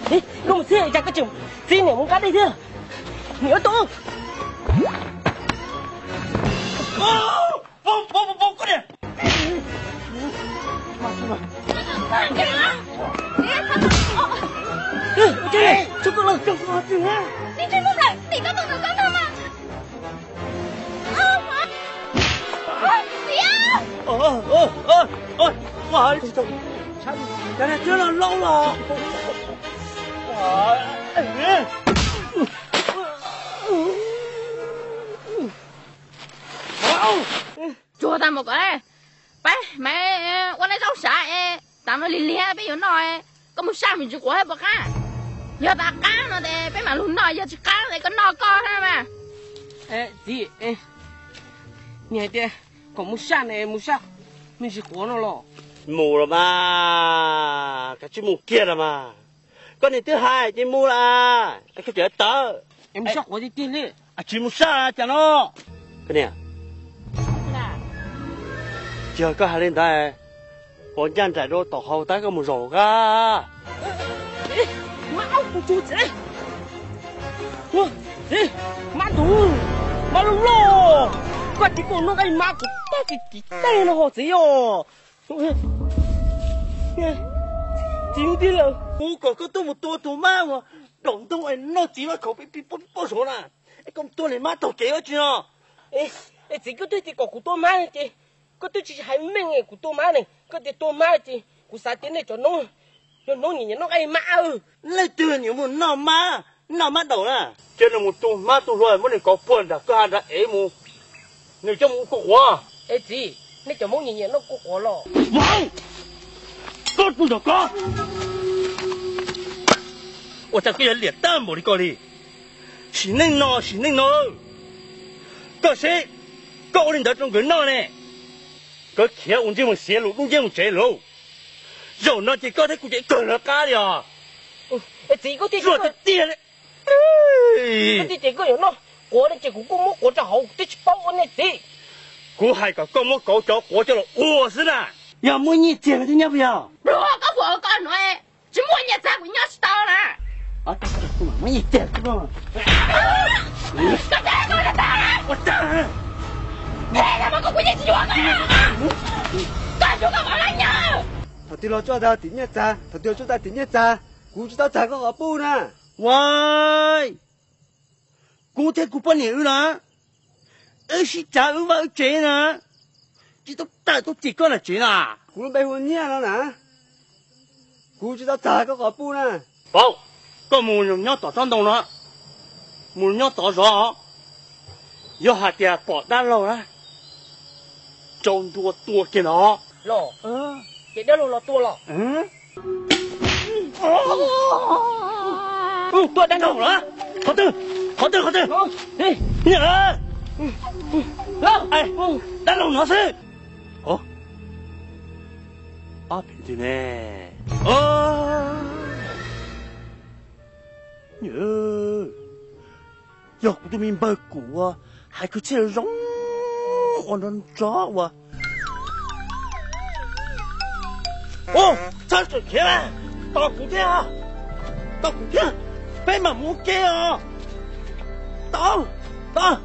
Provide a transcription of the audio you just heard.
Koj mus txhij cas koj tseem txib niam mus nqa dej thiab? Niam ua tus. Cov niag twb los laus los. Tsuag tag mus kom, peb mam ua laj zaub sav es tas no lig lig peb yuav noj, koj mus saj me ntsis quav thiab puas qab? Yog tas qab no ces peb mam lug noj, yog tsis qab ces koj noj koj thiab mas. Txiv, nws hais tias kom mus saj ne, mus saj me ntsis quav no los? Mus los mas, kav tsij mus kiag los mas. Koj niam twb hais ces mus las, koj tseem tawv. Es mus saj quav tiag tiag li. Tsis mus saj cas no. Koj niam, yog koj hais li ntawd, ua ncaj nraim rau tom hauv tab koj mus zaum qab. Mab ntug, mab loj loj, koj tsis pom noj nqaij mab kuv tab tsis tim tej no ho txiv os. Txiv, kuv kom koj tuaj mus tua tus mab uas daum ntoo es noj txiv mab khaum pib pib poj poj saud na, es koj mus tua niag mab taug kev ua tsi no? Es txiv, koj twb tias kom kuv tua mab ces koj twb tsis hais meej, kuv tua mab ne, koj tias tua mab ces kuv xav tias nej cov noob, yog noob nyiam nyiam noj nqaij mab. Leej twg nyiam mus noj mab, noj mab daum na? Cia nws mus tu mab tu hlua muab nws kauv puag nram kwj ha nrad es mus, nws coj mus ua kua quav. Es txiv, nej cov Hmoob nyiam nyiam noj kua quav los? Vauv, koj tu nrog koj. Ua cas koj yuav liam tag npaum li koj li? Sim neej no sim neej no, koj seb, koj ua li ntawd rau nkawd noj ne, nkawd khiav ua ntej mus xiav lus dub nceb mus tsev lawm. Zaum no ces koj thiab kuv ces kawg lawv qab li os. Txiv, koj tiag tiag li. Koj tiag tiag koj yuav noj quav ne ces kuv kuj muab quav rau hauv, kuv twb tsis paub ua ne txiv. Kuv hais kom koj muab kauv cov quav coj los ua xwb na. Yog muaj nyiaj txiag no thiaj nyob puas yog? Pluag, koj puas ua koj no, tsis muaj nyiaj txiag kuv nyob tsis tau na. Muaj nyiaj txiag. Thaum twg los tsuj tag tim nyiaj txiag, thaum twg los tsuj tag tim nyiaj txiag, kuv tsis tau txhais koj qhov pub na. Kuv thiab kuv poj niam wb na, wb sib tsav wb vaj wb tsev na, tsis tau tawm tuaj tim koj lawm tsev na. Kuv lub npe hu Nyiaj no na, kuv tsis tau txhais koj qhov pub na. Paub, koj mus nyob tom tsob ntoo no, mus nyob tod zov, yog hais tias pom dab laug na, rau ntua tua kiag no. Los, ces dab laug los tua los? Tua dab laug los? Qhov twg? Qhov twg? Qhov twg? Dab laug no xwb. Ob peb twg ne? Yog kuv tus me npawg Kum hais kwv txhiaj zoo ua nrov nrov ua. Ub, txhob tseem khiav, tos kuv thiab, tos kuv thiab, peb mam mus ua ke os. Tos, tos.